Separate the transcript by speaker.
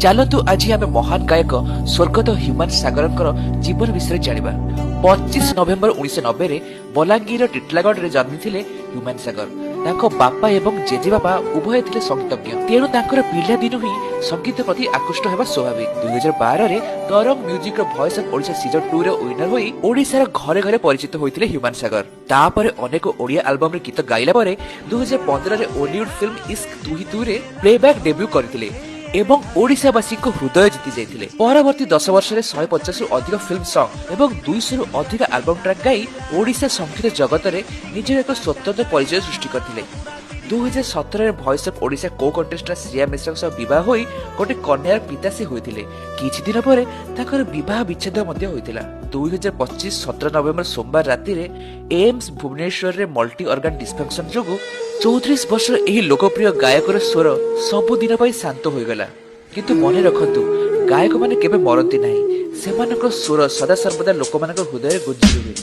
Speaker 1: ଚାଲନ୍ତୁ, ଆଜି ଆମେ ମହାନ ଗାୟକ ସ୍ୱର୍ଗତ ହ୍ୟୁମାନ ସାଗରଙ୍କର ଜୀବନ ବିଷୟରେ ଜାଣିବା। 25 ନଭେମ୍ବର 1990ରେ ବଲାଙ୍ଗୀରର ଟିଟଲାଗଡ଼ରେ ଜନ୍ମିଥିଲେ ହ୍ୟୁମାନ ସାଗର। ତାଙ୍କ ବାପା ଏବଂ ଜେଜେବାପା ଉଭୟ ଥିଲେ ସଙ୍ଗୀତଜ୍ଞ। ତେଣୁ ତାଙ୍କର ପିଲାଦିନୁ ହିଁ ସଙ୍ଗୀତ ପ୍ରତି ଆକୃଷ୍ଟ ହେବା ସ୍ୱାଭାବିକ। 2012ରେ ତରଙ୍ଗ ମ୍ୟୁଜିକର ଭଏସ ଅଫ ଓଡ଼ିଶା ସିଜନ 2ରେ ୱିନର ହୋଇ ଓଡ଼ିଶାର ଘରେ ଘରେ ପରିଚିତ ହୋଇଥିଲେ ହ୍ୟୁମାନ ସାଗର। ତାପରେ ଅନେକ ଓଡ଼ିଆ ଆଲବମରେ ଗୀତ ଗାଇଲା ପରେ 2015ରେ ଓଲିଉଡ ଫିଲ୍ମ ଇସ୍କ ତୁ ହି ତୁରେ ପ୍ଲେବ୍ୟାକ୍ ଡେବ୍ୟୁ କରିଥିଲେ ଏବଂ ଓଡ଼ିଶାବାସୀଙ୍କ ହୃଦୟ ଜିତି ଯାଇଥିଲେ। ପରବର୍ତ୍ତୀ 10 ବର୍ଷରେ 150ରୁ ଅଧିକ ଫିଲ୍ମ ସଙ୍ଗ ଏବଂ 200ରୁ ଅଧିକ ଆଲବମ ଟ୍ରାକ୍ ଗାଇ ଓଡ଼ିଶା ସଙ୍ଗୀତ ଜଗତରେ ନିଜର ଏକ ସ୍ୱତନ୍ତ୍ର ପରିଚୟ ସୃଷ୍ଟି କରିଥିଲେ। 2017ରେ voice of Odisha co contestant Shreya ମିଶ୍ରଙ୍କ ସହ ବିବାହ ହୋଇ ଗୋଟେ କନ୍ୟାର ପିତା ସେ ହୋଇଥିଲେ। କିଛି ଦିନ ପରେ ତାଙ୍କର ବିବାହ ବିଚ୍ଛେଦ ମଧ୍ୟ ହୋଇଥିଲା। 2025 17 ନଭେମ୍ବର ସୋମବାର ରାତିରେ ଏମ୍ସ ଭୁବନେଶ୍ୱରରେ ମଲ୍ଟି ଅର୍ଗାନ ଡିସଫଙ୍କସନ ଯୋଗୁଁ 34 ବର୍ଷର ଏହି ଲୋକପ୍ରିୟ ଗାୟକର ସ୍ୱର ସବୁଦିନ ପାଇଁ ଶାନ୍ତ ହୋଇଗଲା। କିନ୍ତୁ ମନେ ରଖନ୍ତୁ, ଗାୟକମାନେ କେବେ ମରନ୍ତି ନାହିଁ। ସେମାନଙ୍କ ସ୍ୱର ସଦାସର୍ବଦା ଲୋକମାନଙ୍କ ହୃଦୟରେ ଗୁଞ୍ଜି ରୁହେ।